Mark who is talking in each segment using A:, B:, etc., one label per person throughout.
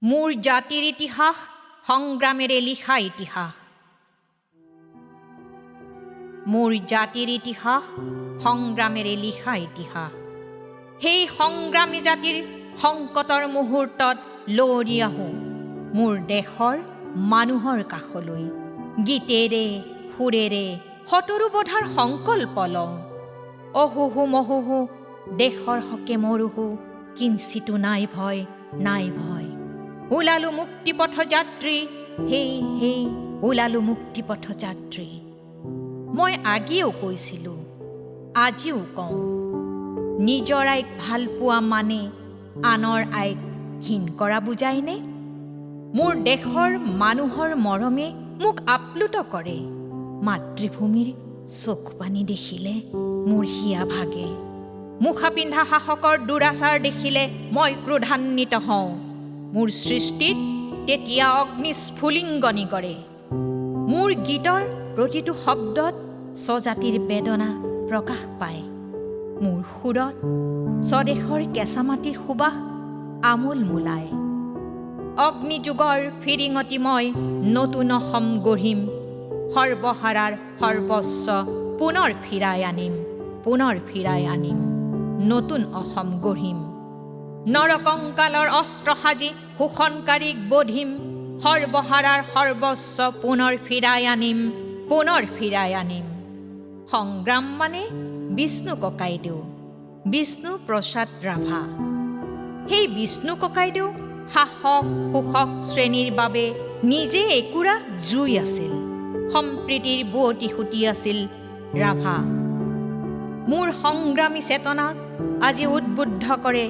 A: মোৰ জাতিৰ ইতিহাস সংগ্ৰামেৰে লিখা ইতিহাস। মোৰ জাতিৰ ইতিহাস সংগ্ৰামেৰে লিখা ইতিহাস। সেই সংগ্ৰামী জাতিৰ সংকটৰ মুহূৰ্তত লৰি আহোঁ মোৰ দেশৰ মানুহৰ কাষলৈ। গীতেৰে সুৰেৰে শতৰু বধাৰ সংকল্প লওঁ। অহুহু মহুহু দেশৰ হকে মৰুহু, কিঞ্চিতো নাই ভয়, নাই ভয়। ওলালো মুক্তিপথ যাত্ৰী, হেই হেই ওলালো মুক্তিপথ যাত্ৰী। মই আগেও কৈছিলোঁ, আজিও কওঁ, নিজৰ আইক ভাল পোৱা মানে আনৰ আইক ঘিণ কৰা বুজায়নে? মোৰ দেশৰ মানুহৰ মৰমে মোক আপ্লুত কৰে। মাতৃভূমিৰ চকুপানী দেখিলে মোৰ হিয়া ভাগে। মুখা পিন্ধা শাসকৰ দুৰাচাৰ দেখিলে মই ক্ৰোধান্বিত হওঁ। মোৰ সৃষ্টিত তেতিয়া অগ্নি স্ফুলিংগনি কৰে। মোৰ গীতৰ প্ৰতিটো শব্দত স্বজাতিৰ বেদনা প্ৰকাশ পায়। মোৰ সুৰত স্বদেশৰ কেঁচা মাটিৰ সুবাস আমোল মোলায়। অগ্নিযুগৰ ফিৰিঙতি মই নতুন অসম গঢ়িম। সৰ্বহাৰাৰ সৰ্বস্ব পুনৰ ফিৰাই আনিম, পুনৰ ফিৰাই আনিম, নতুন অসম গঢ়িম। নৰকংকালৰ অস্ত্ৰ সাজি শোষণকাৰীক বধিম। সৰ্বহাৰাৰ সৰ্বস্ব পুনৰ ফিৰাই আনিম, পুনৰ ফিৰাই আনিম। সংগ্ৰাম মানে বিষ্ণু ককাইদেউ, বিষ্ণু প্ৰসাদ ৰাভা। সেই বিষ্ণু ককাইদেউ শাসক শোষক শ্ৰেণীৰ বাবে নিজে একুৰা জুই আছিল, সম্প্ৰীতিৰ বোৱতী সুঁতি আছিল ৰাভা। মোৰ সংগ্ৰামী চেতনাক আজি উদ্বুদ্ধ কৰে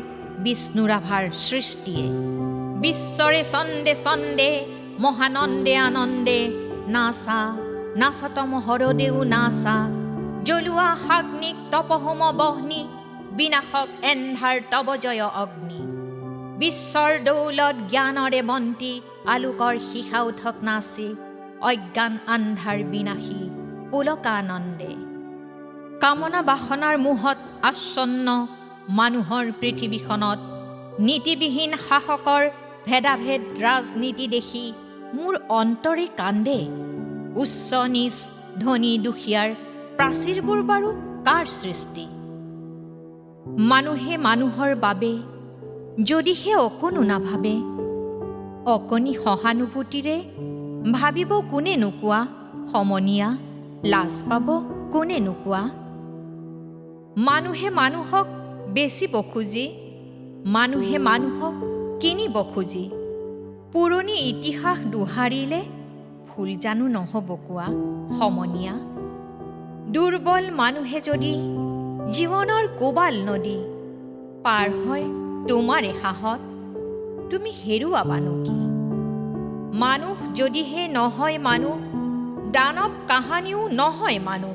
A: বিষ্ণু ৰাভাৰ সৃষ্টিয়ে। বিশ্বৰে ছন্দে ছন্দে মহানন্দে আনন্দে নাচা নাচা তম হৰদেউ নাচা। জ্বলোৱা সাগ্নিক তপহোম বহ্নি, বিনাশক এন্ধাৰ তব জয় অগ্নি। বিশ্বৰ দৌলত জ্ঞানৰে বন্তি, আলোকৰ শিখা উঠক নাচি, অজ্ঞান আন্ধাৰ বিনাশী পুলকানন্দে। কামনা বাসনাৰ মোহত আচ্ছন্ন মানুহৰ পৃথিৱীখনত নীতিবিহীন শাসকৰ ভেদাভেদ ৰাজনীতি দেখি মোৰ অন্তৰে কান্দে। উচ্চ নীচ ধনী দুখীয়াৰ প্ৰাচীৰবোৰ বাৰু কাৰ সৃষ্টি? মানুহে মানুহৰ বাবে যদিহে অকণো নাভাবে, অকণি সহানুভূতিৰে ভাবিব কোনে নোকোৱা সমনীয়া, লাজ পাব কোনে নোকোৱা? মানুহে মানুহক বেচিব খুজি, মানুহে মানুহক কিনিব খুজি পুৰণি ইতিহাস দোহাৰিলে ভুল জানো নহ'ব কোৱা সমনীয়া? দুৰ্বল মানুহে যদি জীৱনৰ কোবাল নদী পাৰ হয় তোমাৰে সাহত, তুমি হেৰুৱাবানো কি? মানুহ যদিহে নহয় মানুহ, দানৱ কাহানিও নহয় মানুহ।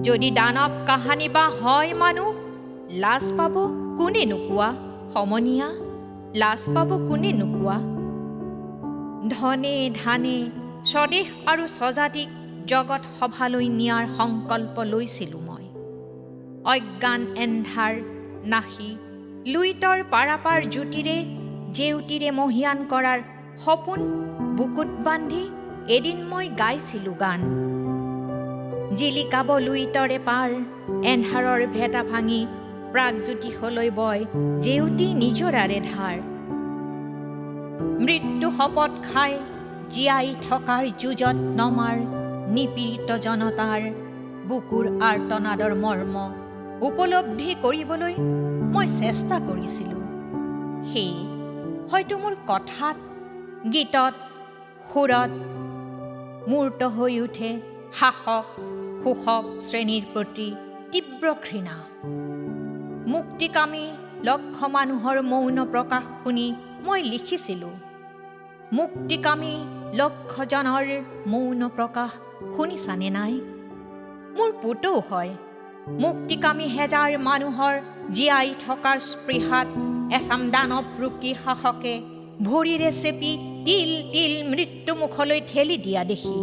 A: যদি দানৱ কাহানি বা হয় মানুহ, লাজ পাব কোনে নোকোৱা সমনীয়া, লাজ পাব কোনে নোকোৱা? ধনে ধানে স্বদেশ আৰু স্বজাতিক জগত সভালৈ নিয়াৰ সংকল্প লৈছিলোঁ মই। অজ্ঞান এন্ধাৰ নাশি লুইতৰ পাৰাপাৰ জ্যোতিৰে জেউতিৰে মহীয়ান কৰাৰ সপোন বুকুত বান্ধি এদিন মই গাইছিলোঁ গান। জিলিকাব লুইতৰে পাৰ, এন্ধাৰৰ ভেটা ভাঙি প্ৰাগজ্যোতিষলৈ বয় জেউতি নিজৰাৰে ধাৰ। মৃত্যু শপত খাই জীয়াই থকাৰ যুঁজত নমাৰ নিপীড়িত জনতাৰ বুকুৰ আৰ্তনাদৰ মৰ্ম উপলব্ধি কৰিবলৈ মই চেষ্টা কৰিছিলোঁ। সেয়ে হয়তো মোৰ কথাত, গীতত, সুৰত মূৰ্ত হৈ উঠে শাসক শোষক শ্ৰেণীৰ প্ৰতি তীব্ৰ ঘৃণা। মুক্তিকামী লক্ষ মানুহৰ মৌন প্ৰকাশ শুনি মই লিখিছিলোঁ, মুক্তিকামী লক্ষজনৰ মৌন প্ৰকাশ শুনিছানে নাই? মোৰ পুতৌ হয় মুক্তিকামী হেজাৰ মানুহৰ জীয়াই থকাৰ স্পৃহাত এচাম দানৱৰূপী শাসকে ভৰিৰে চেপি তিল তিল মৃত্যুমুখলৈ ঠেলি দিয়া দেখি।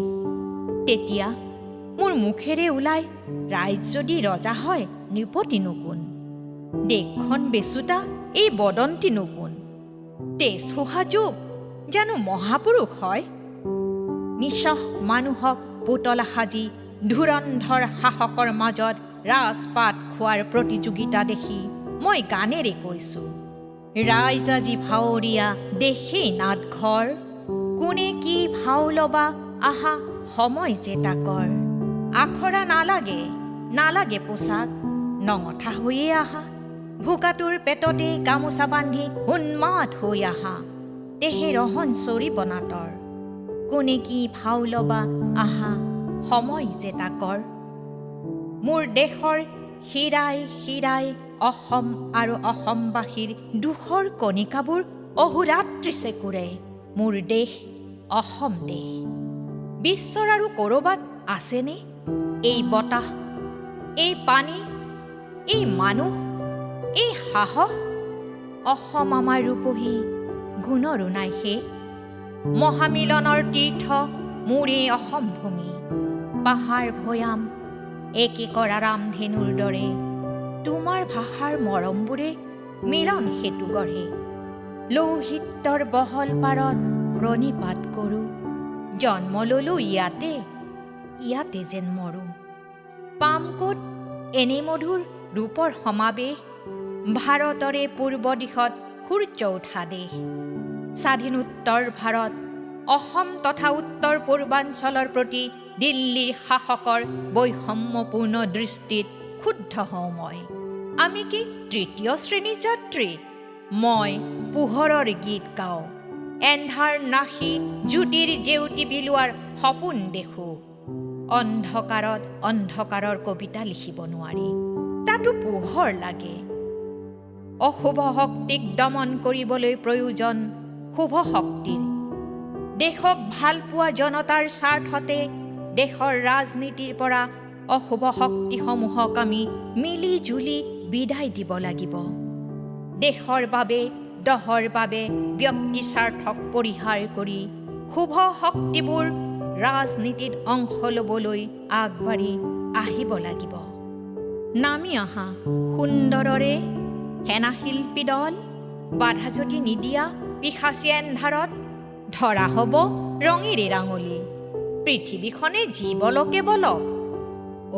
A: তেতিয়া মোৰ মুখেৰে ওলাই, ৰাইজ যদি ৰজা হয় নৃপতিনো কোন? দেশখন বেচোতা এই বদন্তিনো কোন? তেজ শোহা যুগ জানো মহাপুৰুষ হয়? নিঃস্ব মানুহক পুতলা সাজি ধুৰন্ধৰ শাসকৰ মাজত ৰাজপাত খোৱাৰ প্ৰতিযোগিতা দেখি মই গানেৰে কৈছোঁ, ৰাইজ আজি ভাৱৰীয়া দেশেই নাটঘৰ, কোনে কি ভাও ল'বা আহা সময় যে তাকৰ। আখৰা নালাগে, নালাগে পোছাক, নঙঠা হৈয়ে আহা, ভোকাটোৰ পেটতে গামোচা বান্ধি উন্মাদ হৈ আহা, তেহে ৰহণ চৰিব নাটৰ। কোনে কি ভাও ল'বা আহা সময় যে তাকৰ। মোৰ দেশৰ শিৰাই শিৰাই অসম আৰু অসমবাসীৰ দুখৰ কণিকাবোৰ অহোৰাত্ৰি চেকুৰে। মোৰ দেশ অসম দেশ বিশ্বৰ আৰু ক'ৰবাত আছেনে এই বতাহ, এই পানী, এই মানুহ, এই সাহস? অসম আমাৰ ৰূপহী গুণৰো নাই শেষ। মহামিলনৰ তীৰ্থ মোৰ এই অসম ভূমি। পাহাৰ ভৈয়াম একে কৰা ৰামধেনুৰ দৰে তোমাৰ ভাষাৰ মৰমবোৰে মিলন সেতু গঢ়ে। লৌহিত্যৰ বহল পাৰত প্ৰণিপাত কৰোঁ, জন্ম ললো ইয়াতে, ইয়াতে যেন মৰোঁ। পাম ক'ত এনে মধুৰ ৰূপৰ সমাৱেশ? ভাৰতৰে পূৰ্ব দিশত সূৰ্য উঠা দেশ, স্বাধীনোত্তৰ ভাৰত, অসম তথা উত্তৰ পূৰ্বাঞ্চলৰ প্ৰতি দিল্লীৰ শাসকৰ বৈষম্যপূৰ্ণ দৃষ্টিত ক্ষুব্ধ হওঁ মই। আমি কি তৃতীয় শ্ৰেণীৰ যাত্ৰী? মই পোহৰৰ গীত গাওঁ, এন্ধাৰ নাশি জ্যোতিৰ জেউতি বিলোৱাৰ সপোন দেখোঁ। অন্ধকাৰত অন্ধকাৰৰ কবিতা লিখিব নোৱাৰি, তাতো পোহৰ লাগে। অশুভ শক্তিক দমন কৰিবলৈ প্ৰয়োজন শুভ শক্তিৰ। দেশক ভালপোৱা জনতাৰ স্বাৰ্থতে দেশৰ ৰাজনীতিৰ পৰা অশুভ শক্তিসমূহক আমি মিলি জুলি বিদায় দিব লাগিব। দেশৰ বাবে, দহৰ বাবে ব্যক্তি স্বাৰ্থক পৰিহাৰ কৰি শুভ শক্তিবোৰ ৰাজনীতিত অংশ ল'বলৈ আগবাঢ়ি আহিব লাগিব। নামি আহা সুন্দৰৰে সেনাশিল্পী দল, বাধা যদি নিদিয়া পিশাচী এন্ধাৰত ধৰা হ'ব ৰঙেৰে ৰাঙলী। পৃথিৱীখনে যি বলকে বলক,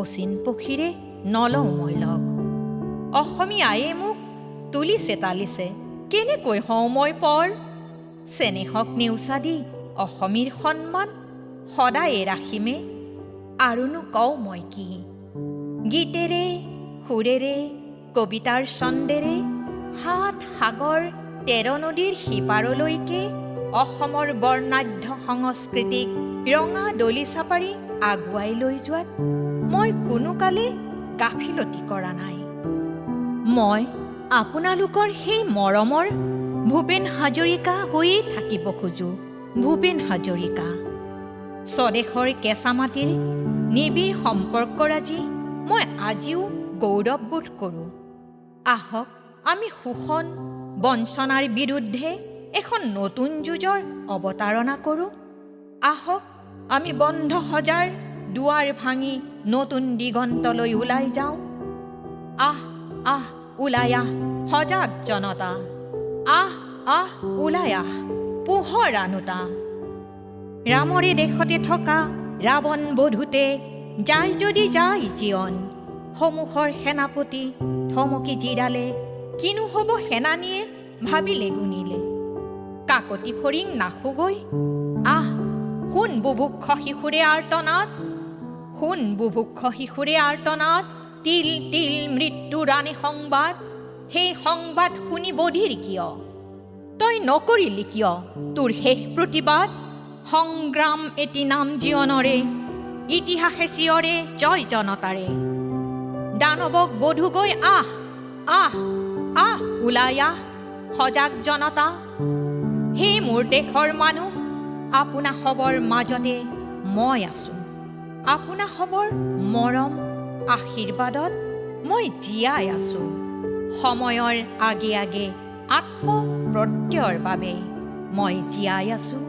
A: অচিন পক্ষীৰে নলওঁ মই লগ। অসমীয়ায়ে মোক তুলিছে তালিছে, কেনেকৈ হওঁ মই পৰ? চেনেহক নেওচা দি অসমীৰ সন্মান সদায়ে ৰাখিমে, আৰুনো কওঁ মই কি? গীতেৰে, সুৰেৰে, কবিতাৰ ছন্দেৰে সাত সাগৰ তেৰ নদীৰ সিপাৰলৈকে অসমৰ বৰ্ণাঢ্য সংস্কৃতিক ৰঙা দলিচা পাৰি আগুৱাই লৈ যোৱাত মই কোনোকালে গাফিলতি কৰা নাই। মই আপোনালোকৰ সেই মৰমৰ ভূপেন হাজৰিকা হৈয়ে থাকিব খোজোঁ। ভূপেন হাজৰিকা। স্বদেশৰ কেঁচা মাটিৰ নিবিড় সম্পৰ্কৰাজি মই আজিও গৌৰৱবোধ কৰোঁ। আহক আমি শোষণ বঞ্চনাৰ বিৰুদ্ধে এখন নতুন যুঁজৰ অৱতাৰণা কৰোঁ। আহক আমি বন্ধ সজাৰ দুৱাৰ ভাঙি নতুন দিগন্তলৈ ওলাই যাওঁ। আহ আহ ওলাই আহ সজাগ জনতা, আহ আহ ওলাই আহ পোহৰ আনোতা। ৰামৰে দেশতে থকা ৰাৱণ বধোতে যায় যদি যায় জীৱন, সমুখৰ সেনাপতি থমকি জিৰালে, কিনো হ'ব সেনানীয়ে ভাবিলে গুণিলে। কাকতি ফৰিং নাখোগৈ, আহ শুন বুভুক্ষ শিশুৰে আৰ্তনাদ, শুন বুভুক্ষ শিশুৰে আৰ্তনাদ, তিল তিল মৃত্যুৰ আনে সংবাদ, সেই সংবাদ শুনি বধিৰ কিয়? তই নকৰিলি কিয় তোৰ শেষ প্ৰতিবাদ? সংগ্ৰাম এটি নাম জীৱনৰে, ইতিহাসে চিঞৰে জয় জনতাৰে। দানৱক বধুগৈ আহ আহ আহ ওলাই আহ সজাগ জনতা। হে মোৰ দেশৰ মানুহ, আপোনা সবৰ মাজতে মই আছোঁ। আপোনা সবৰ মৰম আশীৰ্বাদত মই জীয়াই আছোঁ। সময়ৰ আগে আগে আত্মপ্ৰত্যয়ৰ বাবে মই জীয়াই আছোঁ।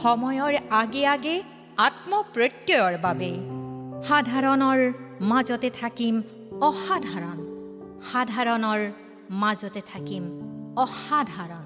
A: সময়ৰ আগে আগে আত্মপ্ৰত্যয়ৰ বাবে সাধাৰণৰ মাজতে থাকিম অসাধাৰণ, সাধাৰণৰ মাজতে থাকিম অসাধাৰণ।